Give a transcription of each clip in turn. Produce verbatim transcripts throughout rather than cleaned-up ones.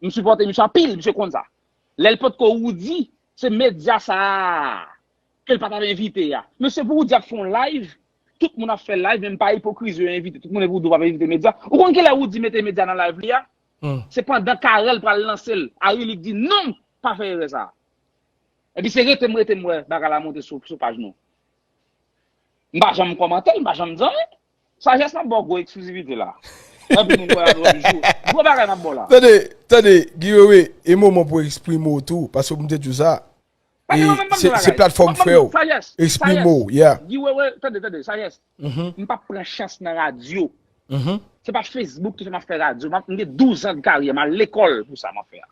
M sipòte misye anpil, misye konn sa. Lè l potko Roody, se medya sa a ke l pa t ap envite a. Mesye, pou Roody ap fè yon live, tout moun ap fè live, men m pa ipokriz yo envite. Tout moun epi Roody pa envite medya. Ou konn kilè Roody mete medya nan live li a? Se pandan Carel pral lanse l. Harry Luck di non, pa fè erè sa a. Epi se rete m rete m wè bagay la monte sou, sou paj nou. M pa janm kòmante l, m pa janm di anyen. Sajès m ap ba w gwo eksklizivite la. Epi nou wè lòt jou. Gwo bagay m ap ba w la. Tande, tande, Guy Wewe, e moman pou eksprime w tou, paske m te di w sa. Paske mwen menm, se, se platfòm frè w. Eksprime w, yeah. Guy Wewe, tande, tande, Sajès. M p ap pran chans nan radyo. Se pa Facebook ki fè m ap fè radyo. M ap, m gen douz an de karyè, m al lekòl pou sa m ap fè a.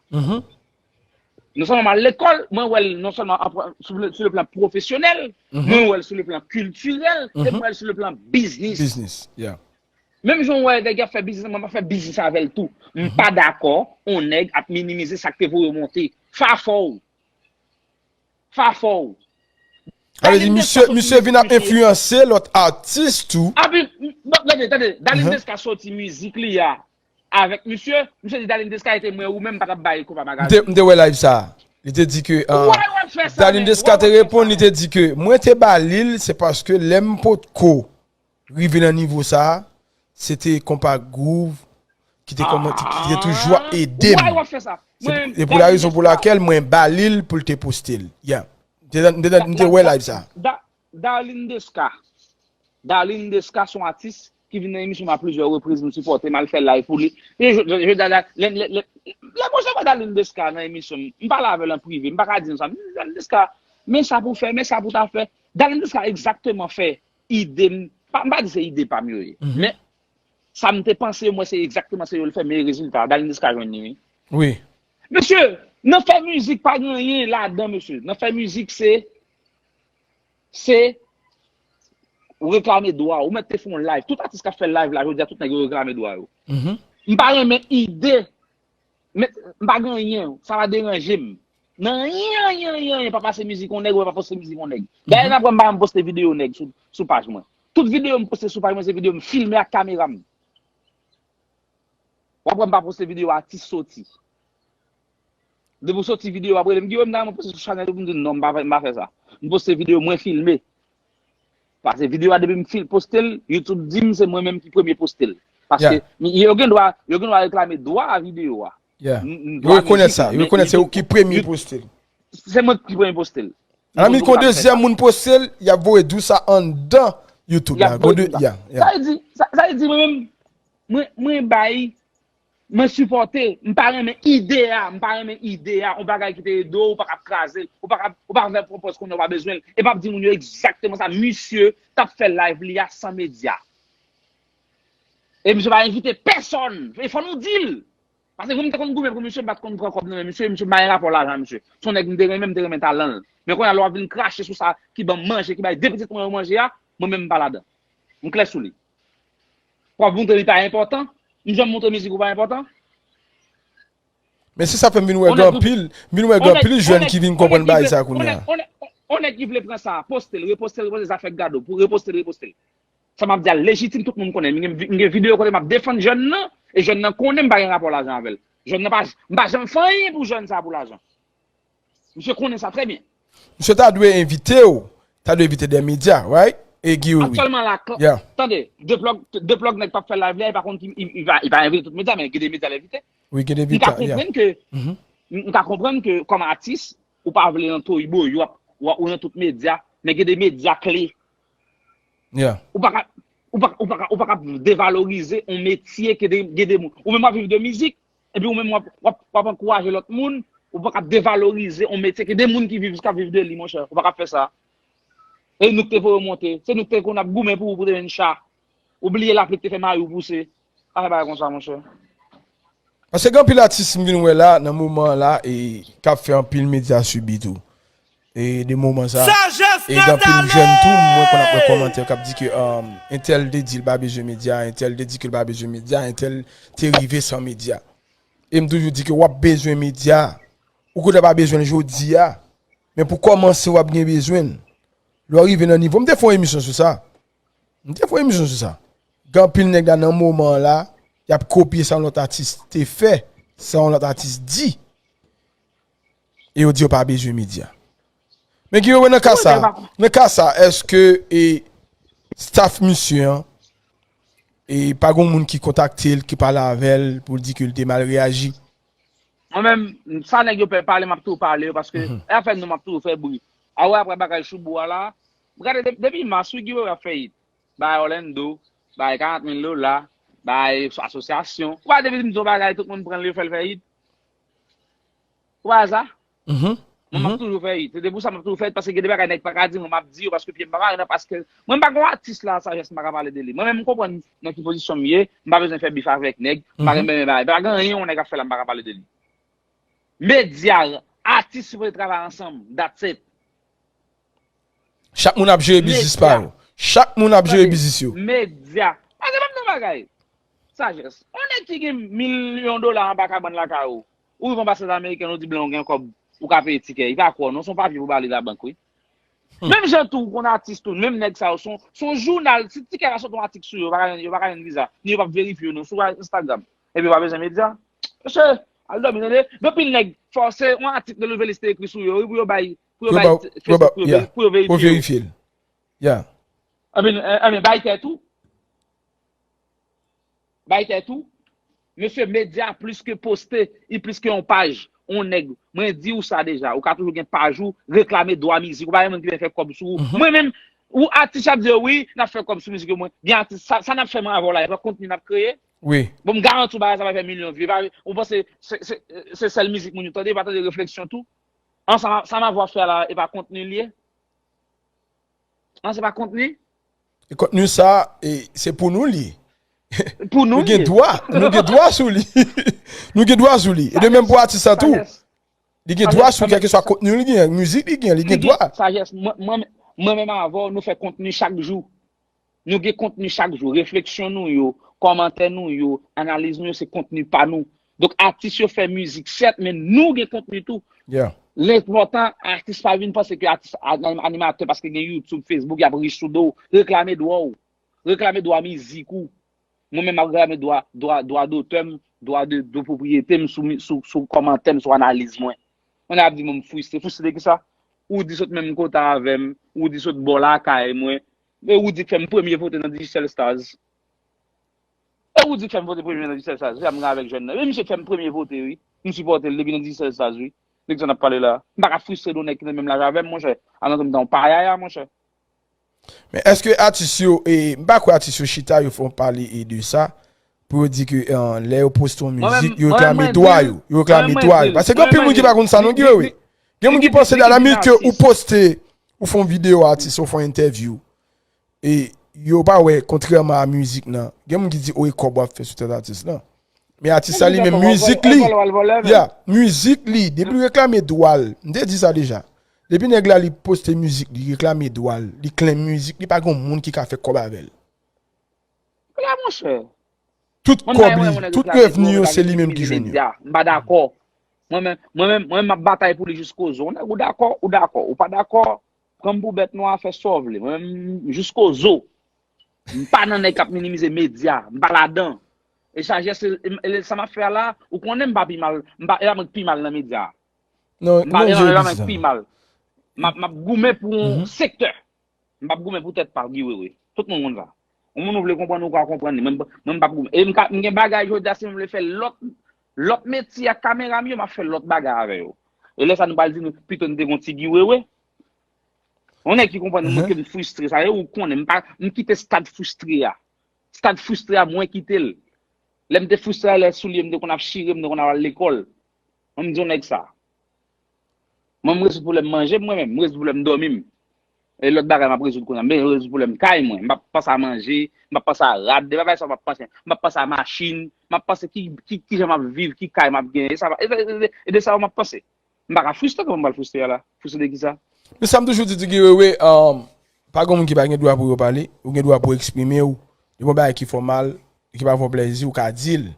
Non sèlman m al lekòl, mwen wè l non sèlman an pran, sou le, sou le plan pwofesyonèl, mwen wè l sou le plan kiltirèl, e mwen wè l sou le plan biznis. Biznis, yeah. Menm jan w wè nèg ap fè biznis, mwen m ap fè biznis avè l tou. M pa dakò, on nèg ap minimize sa k te voye w monte. Fa fò w. Fa fò w. Sa vle di, misye, misye vin ap enfliyanse lòt atis tou. Api, non, tande, tande, Darline Desca soti mizik li a avèk misye, misye di Darline Desca ete mwen ou menm pa t ap bay konpa magazin. M te, m te wè live sa. Li te di ke, uh, Darline Desca te reponn, li te di ke mwen te ba li l, se paske lè m potko rive nan nivo sa, se te konpa Groove ki te kòman, ki, ki te toujou ap ede m. Se pou, se pou la rezon pou lakèl mwen ba li l pou l te poste l. Yeah. M te, m te, m te wè live sa. Darline Desca. Darline Desca se yon atis ki vin nan emisyon m a plizyè repriz, m sipòte, m al fè live pou li. E je, je, je, lè, lè, lè, lè mwen wè Darline Desca nan emisyon m, m pale avè l an prive, m pa ka di nou sa. M di Darline Desca, men sa pou fè, men sa pou ta fè. Darline Desca egzakteman fè ide m, pa, m pa di se ide pa m yo ye. Men sa m te panse, mwen se egzakteman se yo l fè, men rezilta, Darline Desca jwenn li, wi. Wi. Mesye, nan fè mizik pa gen anyen ladan, mesye. Nan fè mizik se, se ou reklame dwa, ou mèt te fè yon live. Tout atis k ap fè live la, jodi a, tout nèg yo reklame dwa yo. M pa renmen ide, men m pa gen anyen, sa pa deranje m. Nan anyen, anyen, anyen, anyen, pa pase mizik yon nèg, ou pa poste mizik yon nèg. Dayè, n ap wè m pa janm poste videyo nèg sou, sou paj mwen. Tout videyo m poste sou paj mwen, se videyo m filme ak kamera m. W ap wè m pa poste videyo atis soti. Depi w soti videyo, w ap rele m, Guy, mwen ta renmen poste sou chanèl ou, pou m di non, m pa fè, m pa fè sa. M poste videyo mwen filme. Paske videyo a, depi m fil-, poste l, YouTube di m se mwen menm ki premye poste l. Paske yo gen dwa, yo gen dwa reklame dwa a videyo a. Yo rekonèt sa, yo rekonèt se ou ki premye poste l. Se mwen ki premye poste l. Alanmi, kon dezyèm moun poste l, y ap voye di w sa anndan YouTube la. Sa vle di, sa, sa vle di mwen menm, mwen, mwen bay, mwen sipòte, m pa renmen ide a, m pa renmen ide a, yon bagay ki te ede w, ou pa ka kraze l, ou pa ka, ou pa ka fè pwopòz konnen ou pa bezwen l, e p ap di moun yo egzakteman sa, misye t ap fè live li a san medya. E misye pa envite pèsòn, e fò nou di l. Paske jan m te konn goumen pou misye, m pa t konn pran kòb nan men misye, misye pa gen rapò lajan misye. Se yon nèg m te renmen, m te renmen talan l. Men kounye a lè w ap vin krache sou sa ki ban m manje, ki bay de pitit mwen yo manje a, mwen menm m pa ladan. M klè sou li. W ap montre li pa enpòtan, m janm montre mizik ou pa enpòtan. Men se sa fè m vin wè gen anpil, m vin wè gen anpil jèn ki vin konprann bagay sa kounye a. On nèg ki vle pran sa, poste l, reposte l, reposte l, sa fè gado, pou reposte l, reposte l. Sa m ap di a lejitim, tout moun konnen. M gen, m gen videyo kote m ap defann jèn nan, e jèn nan konnen m pa gen rapò lajan avè l. Jèn nan pa, m pa janm fè anyen pou jèn sa pou lajan. Misye konnen sa trè byen. Misye ta dwe envite w, ta dwe envite de medya, right? E Guy Wewe. Aktyèlman la, tande, Deplòg, Deplòg nèg p ap fè live li a, li pa konn ki, li, li pa, li pa envite tout medya, men gen de medya l envite. Wi, gen de medya, yeah. M ka konprann ke, m, m ka konprann ke kòm atis, ou pa vle nan toyiboyi, w ap, w ap, ou nan tout medya, men gen de medya kle. Ou pa ka, ou pa, ou pa ka, ou pa ka devalorize yon metye ke de, gen de moun. Ou menm w ap viv de mizik, epi ou menm w ap, w ap, w ap ankouraje lòt moun, ou pa ka devalorize yon metye ke de moun ki viv, k ap viv de li, monchè. Ou pa ka fè sa. E nou k te voye w monte. Se nou k te konn ap goumen pou ou, pou te jwenn cha. Ou bliye lapli k te fè mayi w pouse. Pa fè bagay konsa, monchè. Paske gen anpil atis m vin wè la, nan moman an la, e k ap fè anpil medya sibi tou. E de moman sa, e gen anpil jèn tou, mwen konn ap wè kòmantè k ap di ke, um, entèl te di l pa bezwen medya, entèl te di ke l pa bezwen medya, entèl te rive san medya. E m toujou di ke w ap bezwen medya, ou kote pa bezwen l jodi a, men pou kòmanse w ap gen bezwen l. Lè w rive nan nivo, m te fè yon emisyon sou sa. M te fè yon emisyon sou sa. Gen anpil nèg la nan moman an la, y ap kopye sa yon lòt atis te fè. sa yon lòt atis di, e yo di yo pa bezwen medya. Men Guy Wewe, nan ka sa, nan ka sa, èske e staff misye an, e pa gon moun ki kontakte l, ki pale avè l pou l di ke l te mal reyaji? Mwen menm, sa nèg yo pè pale, m ap toujou pale yo, paske e afè nou, m ap toujou fè bri. A wè, apre bagay Choubou a la, gade, depi mas wi, Guy Wewe ap fè it. Bay Orlando, bay karant mil dola, bay asosyasyon. Ou pa depi m di yon bagay, tout moun pran l, yo fè l fè it. Ou pa wè sa? Mwen, m ap toujou fè it. Se te pou sa m ap toujou fè it, paske gen de bagay nèg pa ka di mwen, m ap di yo, paske pye m pa mare nan, paske mwen, m pa gon atis la, Sajès, m pa ka pale de li. Mwen menm, m konprann nan ki pozisyon m ye, m pa bezwen fè bif avèk nèg, m pa renmen bagay. Pa gen anyen yon nèg ap fè la, m pa ka pale de li. Medya, atis sipoze travay ansanm, that's it. Chak moun ap jere biznis pa yo. Chak moun ap jere biznis yo. Medya. Pase ban m nan bagay. Sajès. Yon nèg ki gen milyon dola anba kabann lakay ou. Ou rive anbasyad ameriken, ou di blan ou gen kòb, ou ka peye tikè. Li pa kwè w non, se yon papye pou ba li labank wi. Menm jan tou, ou konn atis tou, menm nèg sa yo, se yon jounal, si tikè la sot yon atik sou yo, yo pa ka jwenn viza, ni yo p ap verifye yo non, sou Instagram. Epi yo pa bezwen medya. Mesye, al dòmi tande. Gen anpil nèg fòse yon atik de Louvelis te ekri sou yo wi, pou yo bay, pou yo bay Facebook, pou yo verifye yo. Yeah. Anben, anben, bay tèt ou. Bay tèt ou. Mesye, medya plis ke poste, li plis ke yon paj, yon nèg. Mwen di w sa deja, ou ka toujou gen paj ou, reklame dwa mizik, ou pa gen moun ki vin fè kòb sou ou. Mwen menm, ou atis ap di yo wi, n ap fè kòb sou mizik yo, mwen, gen atis, sa, sa n ap fè mwen avè w la, e pa kontni n ap kreye? Wi. Bon, m garanti w bagay sa va fè milyon vye. Ou panse se, se, se sèl mizik moun yo tande, yo pa tande refleksyon tou? An, sa, sa m avè w ap fè la, e pa kontni l ye? An, se pa kontni? E kontni sa, e, se pou nou li. Pou nou li. Nou gen dwa, nou gen dwa sou li. Nou gen dwa sou li. E de menm pou atis la tou. Li gen dwa sou kèlkeswa kontni li gen, mizik li gen, li gen dwa. Sajès, mwen, mwen, mwen menm avè w, nou fè kontni chak jou. Nou gen kontni chak jou. Refleksyon nou yo, kòmantè nou yo, analiz nou yo, se kontni pa nou. Donk, atis yo fè mizik, sèt, men nou gen kontni tou. L enpòtan, atis pa vin panse ke atis, animatè, paske gen YouTube, Facebook, y ap rich sou do w. Reklame dwa w. Reklame dwa mizik ou. Mwen menm, m ap reklame dwa, dwa, dwa dotè m, dwa de, de pwopriyete m sou, sou, sou kòmantè m, sou analiz mwen. Mwen ap di mwen m fristre. Fristre de kisa? Ou di sot menm kote avè m, ou di sot bò lakay mwen, e ou di k fè m premye vote nan Digicel Stars. E ou di k fè m vote premye nan Digicel Stars. Se sa m gen avèk jèn nan. E misye k fè m premye vote, wi. M sipòte l depi nan Digicel Stars, wi. Nèg sa n ap pale la. M pa ka fristre de yon nèg ki nan menm laj avè m, monchè. Alantou m ta yon payaya, monchè. Men èske atis yo, e, m pa kwè atis yo chita, yo fè yon pale e de sa, pou yo di ke, e, lè yo poste yon mizik, yo reklame dwa yo. Yo reklame dwa yo. Paske gen anpil moun ki pa konn sa, non, Guy Wewe. Gen moun ki panse, a la minit ke ou poste, ou fè yon videyo atis, ou fè yon entèvyou, e yo pa wè, kontrèman a mizik nan, gen moun ki di, o, e kòb w ap fè sou tèt atis lan. Men atis sa li menm, mizik li, ya, mizik li, depi l reklame dwa l, m te di sa deja. Depi nèg la li poste mizik li, reklame dwa l, li claim mizik, li pa gen moun ki ka fè kòb avè l. La, monchè. Tout kòb li, tout revni yo, se li menm ki jwenn yo. M pa dakò. Mwen menm, mwen menm, mwen menm, m ap batay pou li jiskozo. Nèg, ou dakò, ou dakò. Ou pa dakò, pran m pou bèt nwa, fè sa w vle. Mwen menm, jiskozo. M pa nan nèg k ap minimize medya. M pa ladan. E Sajès, e, e, sa m ap fè a la, ou konnen m pa pi mal, m pa, e pa mwen k pi mal nan medya. Non, M pa, non, e je pa di mwen k sa. Pi mal. M ap, m ap goumen pou yon sektè. M p ap goumen pou tèt pa Guy Wewe. Tout moun konn sa. Yon moun ou vle konprann, ou ka konprann li. Mwen, mwen m p ap goumen. E m ka, m gen bagay jodi a, si m vle fè lòt, lòt metye ak kamera m yo, m ap fè lòt bagay avè yo. E lè sa nou pral di nou, pito n te gon ti Guy Wewe. Yon nèg ki konprann mwen ke m fristre, sa yo ou konnen, m pa, m kite stad fristre a. Stad fristre a, mwen kite l. Lè m te fristre a, lè soulye m te konn ap chire, m te konn ap al lekòl. Mwen m di yon nèg sa. Mwen, m rezoud pwoblèm manje m, mwen menm, m rezoud pwoblèm dòmi m. E lòt bagay m ap rezoud kounye a, m rezoud pwoblèm kay mwen. M p ap panse a manje, m p ap panse a rad, de bagay sa m ap panse. M p ap panse a machin, m ap panse ki, ki, kijan m ap viv, ki kay m ap genyen. E sa, e, e, e, e de sa yo m ap panse. M pa ka fristre kòman m pral fristre a la. Fristre de kisa? Men sa m toujou di, di Guy Wewe, um, pa gen moun ki pa gen dwa pou yo pale, ou gen dwa pou eksprime w. Depi yon bagay ki fè w mal, ki pa fè w plèzi, ou ka di l.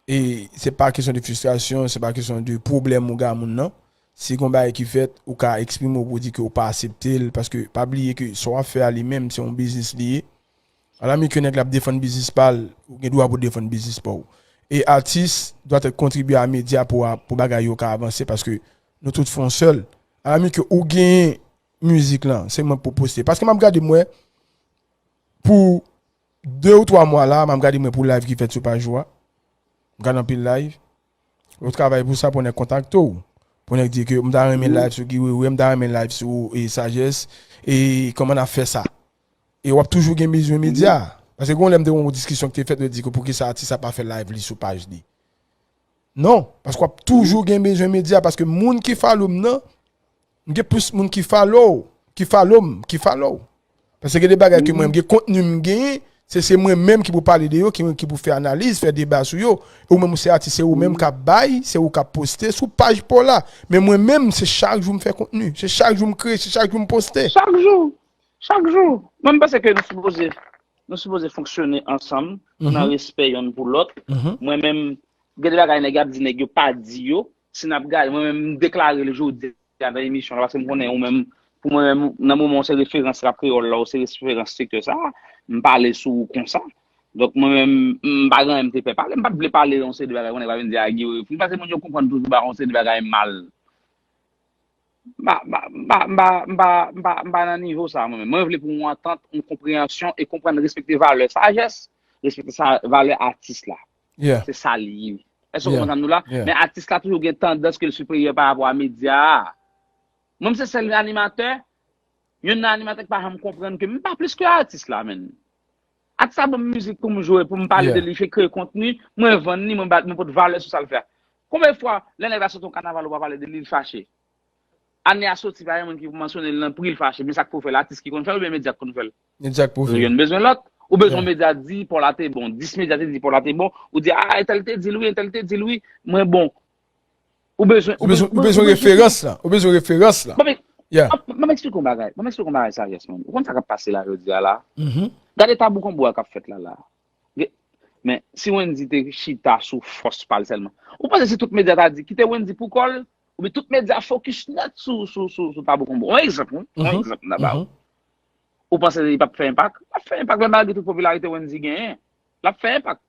E se pa kesyon de fristrasyon, se pa kesyon de pwoblèm ou gen a moun nan. Si gen yon bagay ki fèt, ou ka eksprime w pou w di ke ou pa aksepte l, paske pa bliye ke sa w ap fè a li menm, se yon biznis li ye. Alami ke nèg la ap defann biznis pa l, ou gen dwa pou defann biznis pa w. E atis dwat èt kontribye a medya pou, pou bagay yo ka avanse, paske nou tout fè yon sèl. Alami ke ou genyen mizik lan, se mwen pou poste. Paske m ap gade, m wè, pou de ou twa mwa la, m ap gade, mwen, pou live ki fèt sou paj ou a. M gade anpil live. Ou travay pou sa, pou nèg kontakte w. Pou nèg di ke m ta renmen live sou Guy Wewe, m ta renmen live sou, e, Sajès, e kòman n ap fè sa? E w ap toujou gen bezwen medya. Paske gon lè m te wè yon diskisyon ki te fèt, yo di ke poukisa atis la pa fè live li sou paj li. Non, paske w ap toujou gen bezwen medya, paske moun ki follow m nan, m gen plis moun ki follow, ki follow m, ki follow. Paske gen de bagay ke mwen, m gen kontni m genyen, se, se mwen menm ki pou pale de yo, ki, ki pou fè analiz, fè deba sou yo. E ou menm, ou se atis, se ou menm k ap bay, se ou k ap poste sou paj pa w la. Men mwen menm, se chak jou m fè kontni, se chak jou m kreye, se chak jou m poste. Chak jou, chak jou. Mwen, m panse ke nou sipoze, nou sipoze fonksyone ansanm, nan respè yonn pou lòt. Mwen menm, gen de bagay nèg y ap di, nèg yo pa di yo. Si n ap gade, mwen menm, m deklare l jodi a nan emisyon la, paske m konnen ou menm, pou mwen menm, nan moman w se referans rap kreyòl la, ou se referans sektè sa, m pale sou ou konsa. Donk, mwen menm, m pa gen anyen m te pè pale, m pa t vle pale yon seri de bagay, konnen pa vin di a Guy Wewe fou, paske moun yo konprann toujou ba yon seri de bagay mal. M pa, m pa, m pa, m pa, m pa, m pa, m pa, m pa nan nivo sa, mwen menm. Mwen vle pou yon antant, yon konpreyansyon e konprann, respekte valè Sajès, respekte sa, valè atis la. Yeah. Se sa li ye. Èske w konprann nou la? Yeah. Men atis la toujou gen tandans ke l siperyè pa rapò a medya a. Mwen, m se sèl animatè, youn nan animatè ki pa janm konprann ke m pa plis ke atis la, menn. Atis la ban m mizik pou m jwe, pou m pale de li, fè kreye kontni, mwen vann li, mwen ba, mwen pote valè sou sa l fè a. Konbyen fwa, lè nèg la soti yon kanaval, ou pa pale de li, l fache? Ane a soti, pa gen moun ki pou mansyone l nan pri, l fache. Men sa k pou fè l, atis ki konn fè l oubyen medya k konn fè l? Medya k pou fè l. Youn bezwen lòt. Ou bezwen medya di Paul la te bon, dis medya te di Paul la te bon, ou di, a, entèl te di l wi, entèl te di l wi, mwen bon. Ou bezwen, ou bezwen, ou bezwen referans la. Ou bezwen referans la. Ban m, ban m eksplike yon bagay. Ban m eksplike yon bagay, Sajès, man. Ou konn sa k ap pase la jodi a la? Gade Tabou Konbo a k ap fèt la, la. Men, si Wendy te chita sou fòs pa l sèlman, ou panse si tout medya ta di, kite Wendy pou kò l, oubyen tout medya fokis nèt sou, sou, sou, sou Tabou Konbo? Yon egzanp, wi. Yon egzanp, m ta ba w. Ou panse li p ap fè enpak? L ap fè enpak, menm malgre tout popilarite Wendy genyen. L ap fè enpak.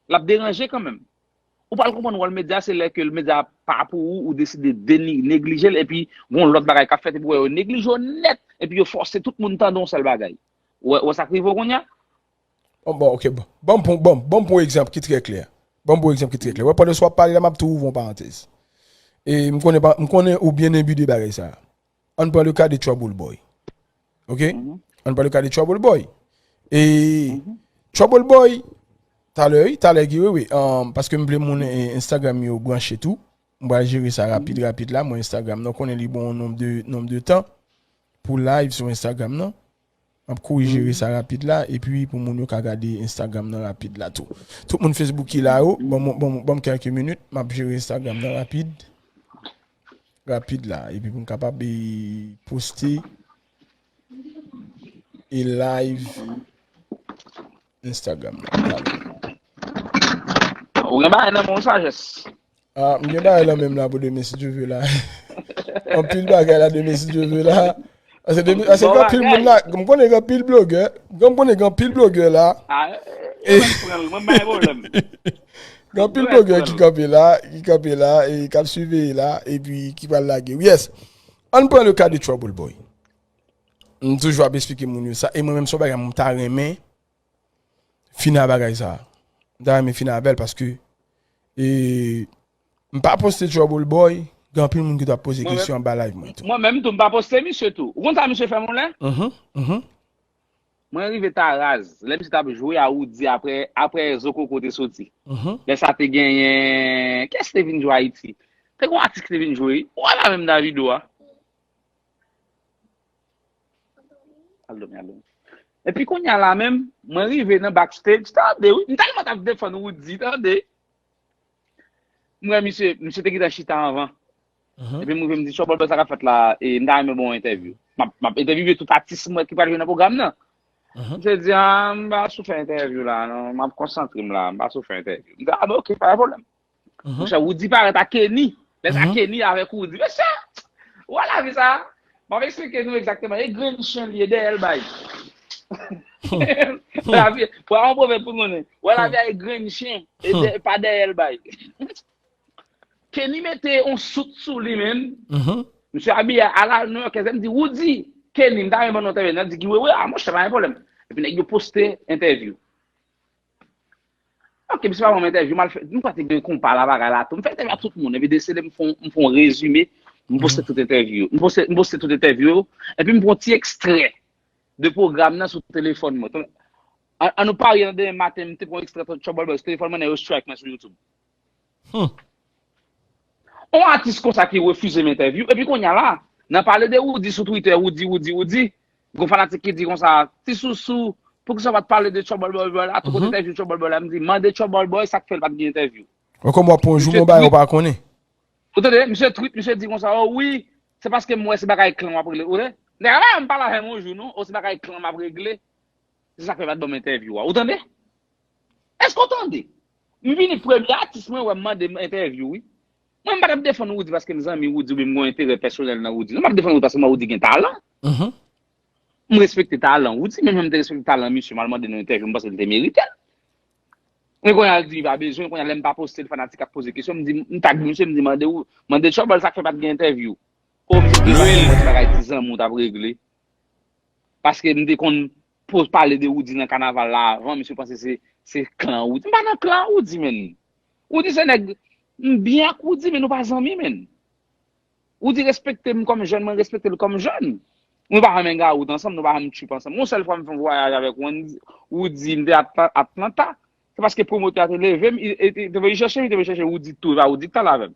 L ap deranje kanmenm. Ou pral konprann wòl medya, se lè ke medya pa pou ou, ou deside deni-, neglije l, epi gon lòt bagay k ap fèt, epi w wè yo neglije w nèt, epi yo fòse tout moun tande yon sèl bagay. Ou wè, ou wè sa k rive w kounye a? Bon, bon, ok, bon. Ban m pran, ban m, ban m pran yon egzanp ki trè klè. Ban m pran yon egzanp ki trè klè. Wè, pandan w ap pale la, m ap tou ouvri yon parantèz. E m konnen pa, m konnen ou byen enbi de bagay sa a. Ann pran le ka de Trouble Boy. Ok? Ann pran le ka de Trouble Boy. E Trouble Boy, talè, wi, talè, Guy Wewe, um, paske m vle moun, eh, Instagram yo branche tou. M pral jere sa rapid, rapid la. Mwen, Instagram nan, konnen li bon yon nonb de, nonb de tan pou live sou Instagram nan. M ap kouri jere sa rapid la, epi pou moun yo ka gade Instagram nan rapid la tou. Tout moun Facebook ki la yo, ban m, ban m, ban m kèlke minit, m ap jere Instagram nan rapid, rapid la, epi pou m kapab, e, poste e live Instagram nan. Ou gen bagay nan men w, Sajès. Ah, m gen bagay lan men m la pou demen, si Dye vle la. Anpil bagay la demen, si Dye vle la. Paske demen, paske gen anpil moun la, m konnen gen anpil blogè, m konnen gen anpil blogè la. Ah, e, mwen pran l, mwen bay pwoblèm. Gen anpil blogè ki kanpe la, ki kanpe la, e k ap siveye la, epi ki pral lage. Yes. Ann pran le ka de Trouble Boy. M toujou ap esplike moun yo sa, e mwen menm se yon bagay m ta renmen fini a bagay sa. M ta renmen fini avè l paske, e, m pa poste Trouble Boy, gen anpil moun ki t ap poze kesyon anba live mwen tou. Mwen menm tou, m pa poste misye tou. Ou konn sa misye fè m yon lè? Mhm, mhm. Mwen rive Taraz, lè misye t ap jwe a Woody apre, apre Zo Koko te soti. Mhm. Lè sa te genyen, kiyès te vin jwe Ayiti? Te gen yon atis ki te vin jwe, ou wè la menm Davido a. Al dòmi, al dòmi. Epi kounye a la menm, mwen rive nan backstage, tande, wi. M tèlman t ap defann Woody, tande. M wè misye, misye te gentan chita anvan. Mhm. Epi m rive, m di, Trouble Boy, sa k ap fèt la, e m ta renmen ba w yon entèvyou. M ap, m ap entèvyouve tout atis mwen ki pral jwe nan pwogram nan. Mhm. Misye di, a, m pa sou fè entèvyou la, non, m ap konsantre m la, m pa sou fè entèvyou. M di, a, bon, ok, pa gen pwoblèm. Mhm. Monchè, Woody parèt a Kenny. Lè sa, mhm, Kenny avèk Woody. Mesye, ou wè lavi sa? M ap eksplike nou egzakteman. E grenn chen li ye, dèyè l bay. Lavi, pou yon pwovèb pou konnen. Wè lavi a e grenn chen, e dè- pa dèyè l bay. Kenny mete yon sout sou li menm. Misye abiye a la New York, m di, Woody, Kenny, m ta renmen ban nou entèvyou. Nan di, Guy Wewe, a monchè, pa gen pwoblèm. Epi nèg yo poste entèvyou. Ok, misye pa ban m entèvyou, m al fè, m kwè te gen konpa la bagay la tou. M fè entèvyou ak tout moun, epi deside m fè yon- m fè yon rezime, m poste tout entèvyou yo. M poste, m poste tout entèvyou yo, epi m pran ti ekstrè de pwogram nan sou telefòn mwen. An, an nou parye nan demen maten, m te pran ekstrè Trouble Boy sou telefòn mwen, nèg yo strike mwen sou YouTube. Hmm. On atis konsa ki refize m entèvyou, epi kounye a la, nan pale de Woody sou Twitter, Woody, Woody, Woody, gon fanatik ki di konsa, Ti Sousou, poukisa w pa t pale de Trouble Boy la, tout kote entèvyou Trouble Boy la, m di, mande Trouble Boy sa k fè l pa t gen entèvyou. Ou kòman w ap pran jou, misye bon bagay ou pa konnen. Ou tande, misye tweet, misye di konsa, o wi, se paske m wè se bagay klan w ap regle, ou tande? Nèg la pa janm pale avè m yon jou, non, o se bagay klan m ap regle, se sa k fè pa t ban m entèvyou a, ou tande? Èske w tande? M vini premye atis mwen wè m mande m entèvyou, wi. Mwen, m pa t ap defann Woody paske m zanmi Woody oubyen m gen yon enterè pèsonèl nan Woody. Non, m pa t defann Woody paske m wè Woody gen talan. M respekte talan Woody, menm jan m te respekte talan misye, m al mande l yon entèvyou, m panse l te merite l. Men kounye a l di li pa bezwen, kounye a lè m pa poste l, fanatik ap poze kesyon, m di, m tag misye, m di, mande, mande Trouble sa k fè pa t gen entèvyou. O, misye di, pa gen bagay ti zanmi w t ap regle. Paske m te konn poz pale de Woody nan kanaval la avan, misye panse se, se klan Woody. M pa nan klan Woody, menn. Woody se nèg, m byen ak Woody, men nou pa zanmi, menn. Woody respekte m kòm jèn, mwen respekte l kòm jèn. Nou pa janm hangout ansanm, nou pa janm trip ansanm. Yon sèl fwa m fè yon vwayaj avèk Wendy, Woody, m te At- Atlanta. Se paske pwomotè a te leve m, i- i- i te voye chèche m, i te voye chèche Woody tou, e pa Woody k t al avè m.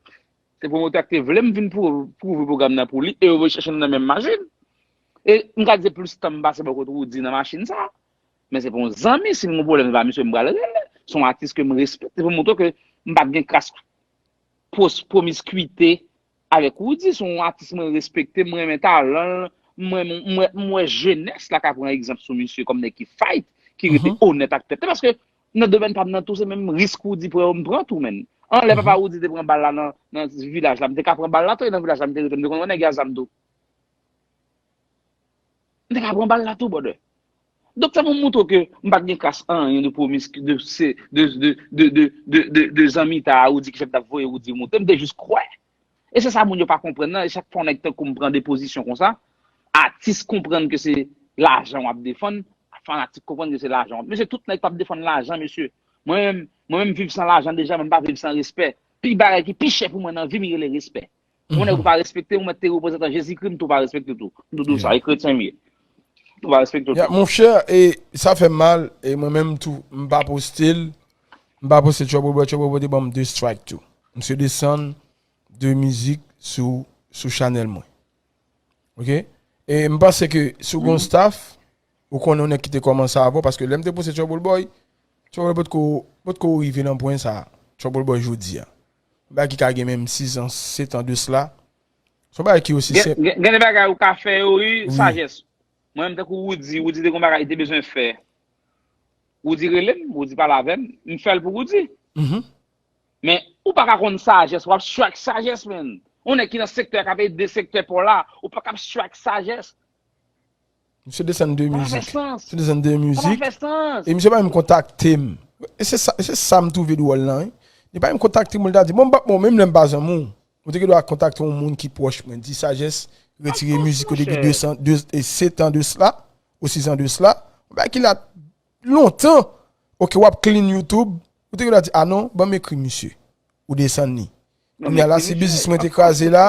Se pwomotè a ki te vle m vin pou pwouve pwogram nan pou li, e yo voye chèche nou nan menm machin. E m ka di se plis tan m pase bò kot Woody nan machin sa. Men se pou yon zanmi, si m gen pwoblèm, se pa misye m pral rele. Se yon atis ke m respekte, se pou montre ke m pa t gen kras pwos- pwomiskwite avèk Woody. Se yon atis mwen respekte, m renmen talan l, m renmen, m wè, m wè jenès la ka pran egzanp sou misye kòm nèg ki fight, ki rete onèt ak tèt li. Paske nan domèn pa m nan tou, se menm risk Woody pran yo, m pran tou, menn. An lè papa Woody te pran bal la nan, nan vilaj la, m te ka pran bal la tou, e nan vilaj la, m te rete, m te konn wè nèg y a zam tou. M te ka pran bal la tou, brother. Donk, sa pou m montre w ke m pa t gen kras anyen de pwomis, de, se, de, de zanmita a Woody ki fè m t ap voye Woody monte. M te jis kwè. E se sa moun yo pa konprann nan. E chak fwa yon nèg tankou m pran de pozisyon konsa, atis konprann ke se lajan w ap defann, fanatik konprann ke se lajan w ap. Mesye, tout nèg p ap defann lajan, mesye. Mwen menm, mwen menm viv san lajan deja, men m pa viv san respè. Pi bagay ki pi chè pou mwen nan vi m rele respè. Yon nèg ou pa respekte, ou mèt te reprezantan Jezikri, m tou pa respekte tou. M tou di w sa, e kretyen m ye. M tou pa respekte tou. Monchè, e sa fè m mal, e mwen menm tou, m pa poste l, m pa poste Trouble Boy, Trouble Boy te ban m de strike tou. Misye desann de mizik sou, sou chanèl mwen. Ok? E m panse ke si w gon staff, ou konnen yon nèg ki te kòmanse avan, paske lè m te poste Trouble Boy, Trouble Boy potko, potko rive nan pwen sa, Trouble Boy jodi a. Yon bagay ki ka gen menm sis an, sèt an de sla. Se yon bagay ki osi senp. Gen, gen, gen de bagay ou ka fè yo, wi, sajès. Mwen menm, tankou Woody, Woody te gon bagay li te bezwen fè. Woody rele m, Woody pale avè m, m fè l pou Woody. Men, ou pa ka konn sajès, w ap strike sajès, menn. Yon nèg ki nan sektè a, k ap ede sektè pa w la, ou pa ka ap strike sajès. Misye desann de mizik. Misye desann de mizik. E misye pa menm kontakte m. E se sa, e se sa m twouve dwòl lan, wi. Li pa menm kontakte m, li ta di, bon, m pa, bon, menm lè m pa zanmi w, ou te gen dwa kontakte yon moun ki pwòch mwen, di sajès, retire mizik yo depi de san, de, e sèt an de sla, ou sis an de sla. Yon bagay ki la lontan, ok, w ap clean YouTube, ou te gen dwa di, a non, ban m ekri misye. Ou desann li. Kounye a la, si biznis mwen te kraze la,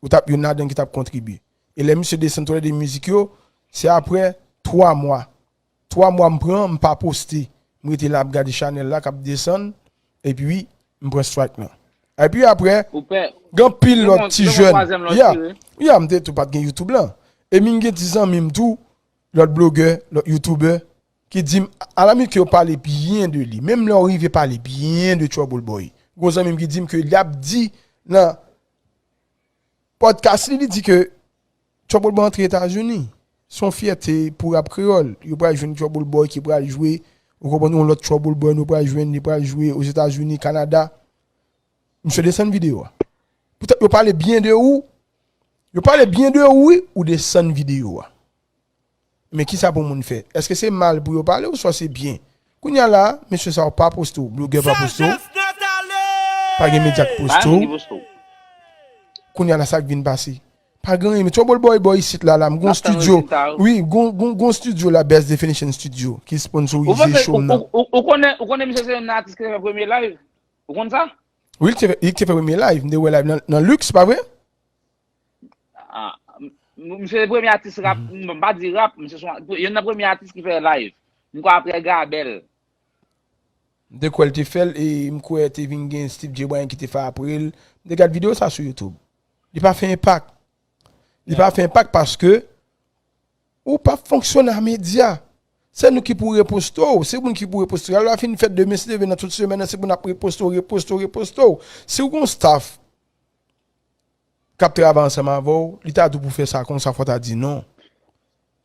ou t ap youn ladan ki t ap kontribye. E lè misye desann tou lè de mizik yo, se apre twa mwa. Twa mwa m pran, m pa poste. M rete la ap gade chanèl la k ap desann, epi m pran strike lan. Epi apre, gen anpil lòt ti jèn. Ya, ya, m te tou pa t gen YouTube lan. E m gen ti zanmi m tou, lòt blogè, lòt youtubè, ki di m, alamit ke yo pale byen de li. Menm lè yo rive pale byen de Trouble Boy. Gon zanmi m ki di m ke l ap di nan podcast li, li di ke Trouble Boy antre Etazini. Se yon fyète pou rap kreyòl. Yo pral jwenn Trouble Boy ki pral jwe, ou konprann, yon lòt Trouble Boy nou pral jwenn, li pral jwe Ozetazini, Kanada. Misye desann videyo a. Poutèt yo pale byen de ou, yo pale byen de ou, wi, ou desann videyo a. Men kisa pou moun fè? Èske se mal pou yo pale oswa se byen? Kounye a la, mesye sa yo pa poste w, blogè pa poste w, pa gen medya k poste w. Kounye a la, sa k vin pase? Pa gen anyen, men Trouble Boy bò isit la, la, m gon studio. Wi, gon, gon, gon studio la, Best Definition Studio, ki sponsorize show m nan. Ou konnen, ou konnen misye se yon atis ki te fè premye live? Ou konn sa? Wi, li te fè, li te fè premye live, m te wè live nan, nan Lux, pa vre? Ah, m- m- misye se premye atis rap, m pa di rap, misye se yon- youn nan premye atis ki fè live. M kwè apre Gabel. M te kwè l te fè l, e m kwè te vin gen Steve J Bryan ki te fè apre l. M te gad videyo sa sou YouTube. Li pa fè enpak. Li pa fè enpak paske ou pa fonksyone a medya. Se nou ki pou reposte w, se moun ki pou reposte w. Lè w fin fèt demen, si Dye vle nan tout semèn nan, se pou n ap reposte w, reposte w, reposte w. Si w gon staff k ap travay ansanm avè w, li ta di w pou fè sa konsa, fò w ta di non.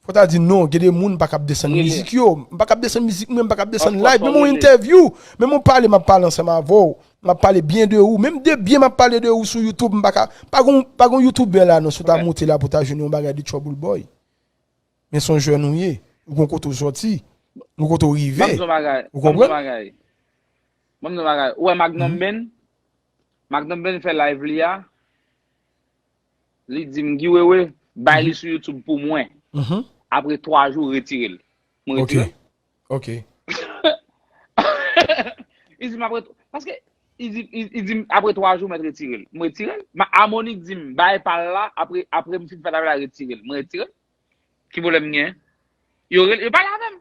Fò w ta di non, gen de moun m pa kab desann mizik yo. M pa kab desann mizik mwen, m pa kab desann live, menm yon entèvyou, menm yon pale m ap pale ansanm avè w, m ap pale byen de ou, menm de byen m ap pale de ou sou YouTube, m pa ka, pa gon, pa gon YouTuber la non, si w ta monte la pou w ta jwenn yon bagay de Trouble Boy. Men se yon jèn ou ye. Ou gon kote w sòti. Ou gon kote w rive. Ou konprann? Ban m di w bagay. Ou wè Magnum Ben? Magnum Ben fè live li a. Li di m, Guy Wewe, bay li sou YouTube pou mwen. Apre twa jou, retire l. Mwen retire l. Ok. Li di m apre, paske li di, li, li di m apre twa jou, mèt retire l. Mwen retire l. Ma Harmonik di m, bay pa l la, apre, apre m fin fè travay la, retire l. Mwen retire l. Ki pwoblèm m gen? Yo rele, yo pale avè m.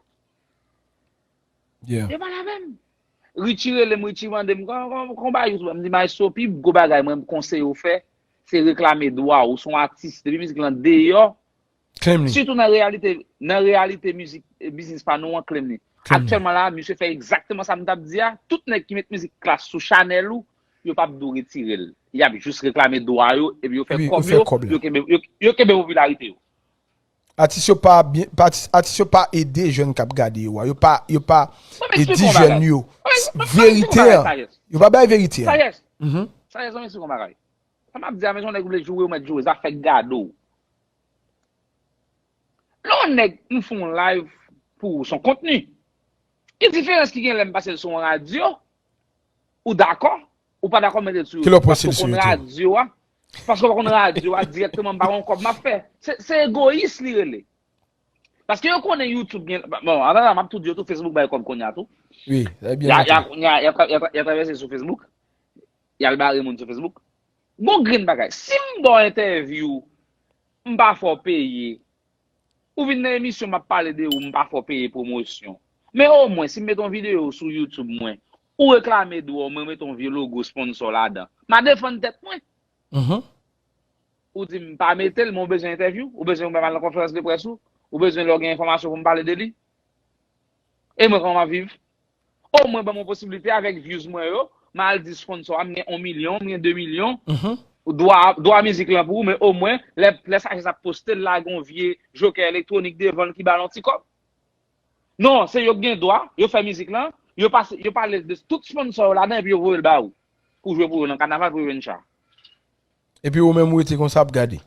Yo pale avè m. Richie rele m, Richie mande m, "Kòman, kòman, kòman bagay YouTube?" M di, "Maestro, pi gwo bagay mwen konseye w fè, se reklame dwa w. Ou se yon atis, depi mizik lan deyò, sitou nan reyalite, nan reyalite mizik, eh, biznis pa nou an, claim li." Aktyèlman la, misye fè egzakteman sa m t ap di a. Tout nèg ki met mizik klas sou chanèl ou, yo p ap di w retire l. Y ap jis reklame dwa yo, epi yo fè kòb yo, yo kenbe, yo, yo kenbe popilarite yo. Atis yo pa byen, pa atis, atis yo pa ede jèn k ap gade yo a. Yo pa, yo pa ede jèn yo. Verite an. Yo pa bay verite an. Sa yès, sa yès, ann esplike yon bagay. Sa m ap di a, men se yon nèg ou vle joure, ou mèt joure, zafè gade w. Lè yon nèg m fè yon live pou ou, se yon kontni. Ki diferans ki gen lè m pase l sou yon radyo? Ou dakò? Ou pa dakò, mete l sou YouTube. Paske w konn radyo a. Paske w pa konn radyo a, dirèkteman, m pa gon kòb m ap fè. Se, se egoyis li rele. Paske yo konnen YouTube gen, bon, ann atandan, m ap tou di yo tou, Facebook bay kòb kounye a tou. Wi, sa byen. Y a, y a, y a, y a, y a, y a travèse sou Facebook. Y al bare moun sou Facebook. Gon grenn bagay. Si m ba w entèvyou, m pa fè w peye, ou vin nan emisyon, m ap pale de ou, m pa fè w peye pwomosyon. Men omwen, si m mete yon videyo sou YouTube mwen, ou reklame dwa w, mwen mete yon vye logo sponsor ladan, m a defann tèt mwen. Ou di m pa mete l, men ou bezwen entèvyou, ou bezwen m al nan konferans de près ou, ou bezwen lè w gen enfòmasyon pou m pale de li. E mwen, kòman m ap viv? Omwen ban m yon posiblite avèk views mwen yo, m al di sponsor a, m gen yon milyon, m gen de milyon, dwa, dwa mizik lan pou ou, men omwen, lè, lè Sagesse ap poste l, lage yon vye jokè elektwonik devan l ki ba l yon ti kòb. Non, se yo k gen dwa, yo fè mizik lan, yo pase, yo pale de tout sponsor yo ladan, epi yo voye l ba ou. Pou jwe pou yo nan kanaval, pou yo jwenn cha. Epi ou menm ou rete konsa ap gade.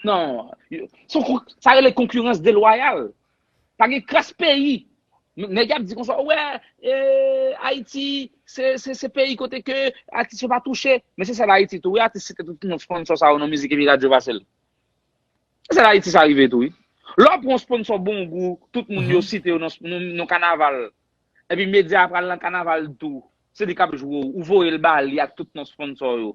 Non, yo, se yon kon-, sa rele konkirans delwayal. Pa gen kras peyi. Nèg y ap di konsa, wè, eh, Ayiti, se, se, se peyi kote ke atis yo pa touche. Men se sèl Ayiti tou, wi, atis site tout non sponsor sa yo nan mizik epi radyo pase l. Se sèl Ayiti sa rive tou, wi. Lè w pran yon sponsor Bongou, tout moun yo site yo nan, nan, nan kanaval. Epi medya a pral nan kanaval tou. Se li k ap jwe w. Ou voye l ba li ak tout non sponsor yo.